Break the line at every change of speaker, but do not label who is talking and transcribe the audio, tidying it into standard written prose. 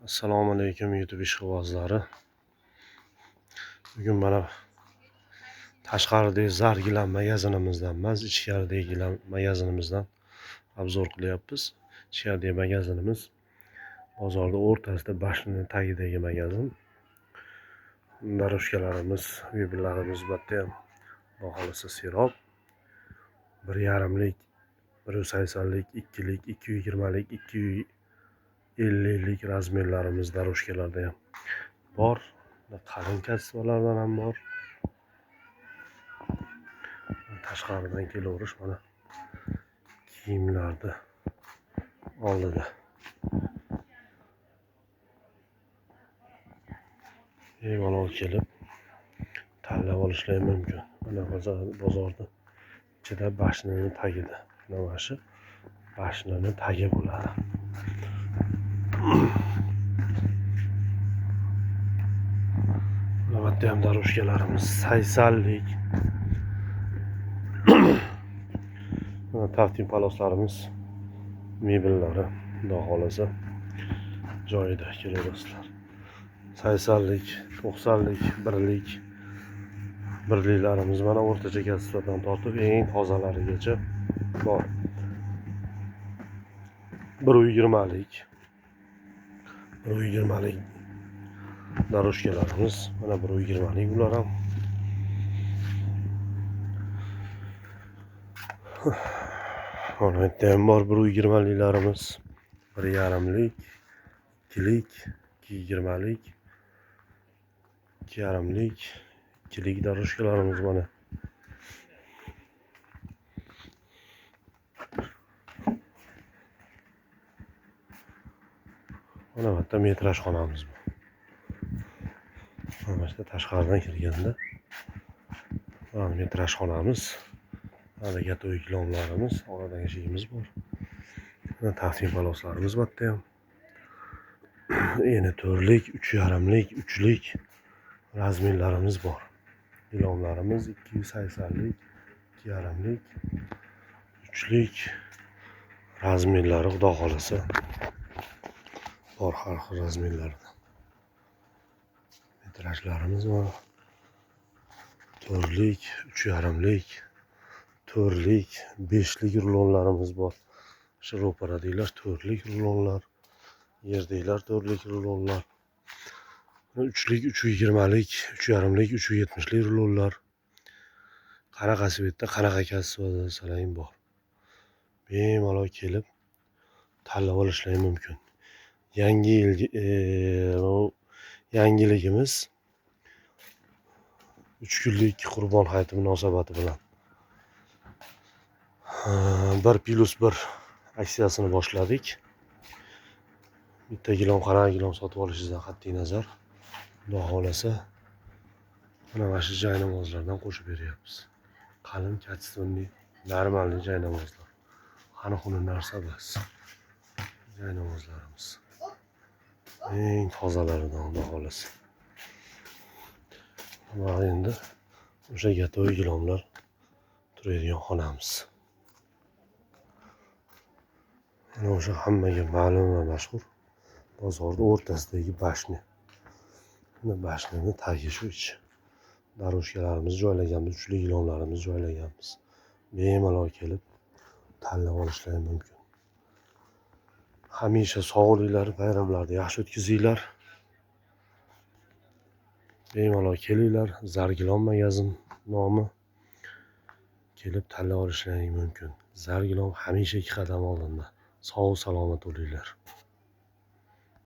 Assalomu alaykum YouTube ishqibozlari. Bugun mana tashqaridagi Zargilam magazinimizdan emas, ichkaridagi gilam magazinimizdan obzor qilyapmiz. Ichkaridagi magazinimiz bozorda o'rtasida, bashni tagidagi magazin. Darushkalarimiz, mebellarimiz bu yerda ham xudo xohlasa serob. 1,5lik, 1,80lik, 2lik, 2,20lik, 2,50lik razmerlarimiz darushkalarda ham bor. Qalin kasbalardan ham bor. Tashqaridan kelaverish mana kiyimlarni oldida. Bemalol kelib tanlab olishlari mumkin. Mana bozorda ichida bashnini tagida. Mana shu bashnini tagi bo'ladi. Mana bu yerda ham darushkalarimiz 80lik. Mana taftin paloslarimiz, mebellari xudo xohlasa joyida kelaverasizlar. 80lik, 90lik, 1lik, birliklarimiz mana o'rtacha kasblardan tortib eng tozalarigacha bor. 1,20lik, 1,20lik darushkalarimiz mana 1,20lik ular ham. Mana bu yerda ham bor 1,20liklarimiz, 1,5lik, 2lik, 2,20lik, 2,5lik, 2lik darushkalarimiz mana. Mana bu yerda metraj xonamiz bu. Mana shu tashqaridan kirganda mana metraj xonamiz. Mana gatoy gilamlarimiz, oradan eshigimiz bor. Mana taftin paloslarimiz bu yerda ham. Eni 4lik, 3,5lik, 3lik razmerlarimiz bor. Gilamlarimiz 280lik, 2,5lik, 3lik razmerlari xudo xohlasa bor, har xil razmerlarda. Metrajlarimiz bor. 4lik, 3,5lik, 4lik, 5lik rulonlarimiz bor. Shu ro'paradagilar 4lik rulonlar, yerdagilar 4lik rulonlar. 3lik, 3,20lik, 3,5lik, 3,70lik rulonlar. Qanaqa svetda, qanaqa kasbda bor. Bemalol kelib tanlab olishlari mumkin. Yangi yil yangiligimiz 3 kunlik Qurbon hayiti munosabati bilan 1+1 aksiyasini boshladik. Bitta gilam, qanaqa gilam sotib olishingizdan qat'iy nazar, xudo xohlasa mana shu joynamozlardan qo'shib beryapmiz. Qalin, kачественный, normalniy joynamozlar. Xani-xuni narsa emas. Joynamozlarimiz eng tozalaridan xudo xohlasa. Va endi o'sha gatoy gilomlar turadigan xonamiz. Mana o'sha hammaga ma'lum va mashhur bozorda o'rtasidagi bashni. Mana bashnini tagi shu ichi. Darushkalarimizni joylaganmiz, uchli gilomlarimizni joylaganmiz. Bemalol kelib tanlab olishlari mumkin. Hamisha sog'liklar, bayramlarni yaxshi o'tkazinglar. Bemalol kelinglar. Zargilom magazin nomi. Kelib tanlab olishlaring mumkin. Zargilom hamisha 2 qadam oldinda. Sog' salomat bo'linglar.